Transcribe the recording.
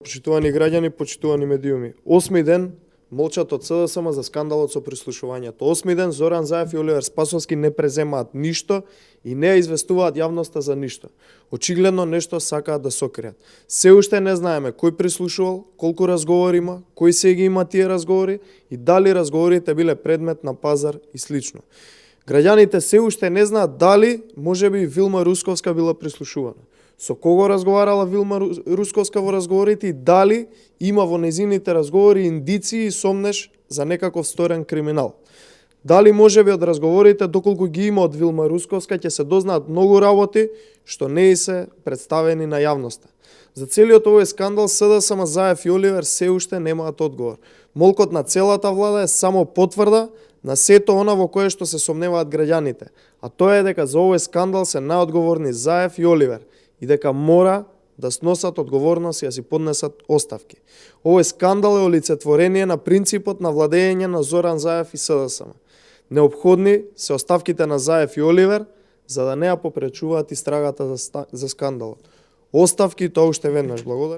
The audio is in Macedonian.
Почитувани граѓани, почитувани медиуми. 8 ден молчат од СДСМ за скандалот со прислушувањето. 8 ден Зоран Заев и Оливер Спасовски не преземаат ништо и не известуваат јавноста за ништо. Очигледно нешто сакаат да сокријат. Се уште не знаеме кој прислушувал, колку разговори има, кој се ги има тие разговори и дали разговорите биле предмет на пазар и слично. Граѓаните се уште не знаат дали можеби Вилма Русковска била прислушувана. Со кого разговарала Вилма Русковска во разговорите и дали има во незините разговори индиции и сомнеш за некаков сторен криминал. Дали можеби од разговорите, доколку ги има од Вилма Русковска, ќе се дознаат многу работи што не се представени на јавноста. За целиот овој скандал СДСМ, Заев и Оливер се уште немаат одговор. Молкот на целата влада е само потврда на сето она во кое што се сомневаат граѓаните, а тоа е дека за овој скандал се наодговорни Заев и Оливер и дека мора да сносат одговорност и да си поднесат оставки. Овој скандал е олицетворение на принципот на владење на Зоран Заев и СДСМ. Неопходни се оставките на Заев и Оливер за да не ја попречуваат истрагата за скандалот. Оставки, тоа уште веднаш, благодарам.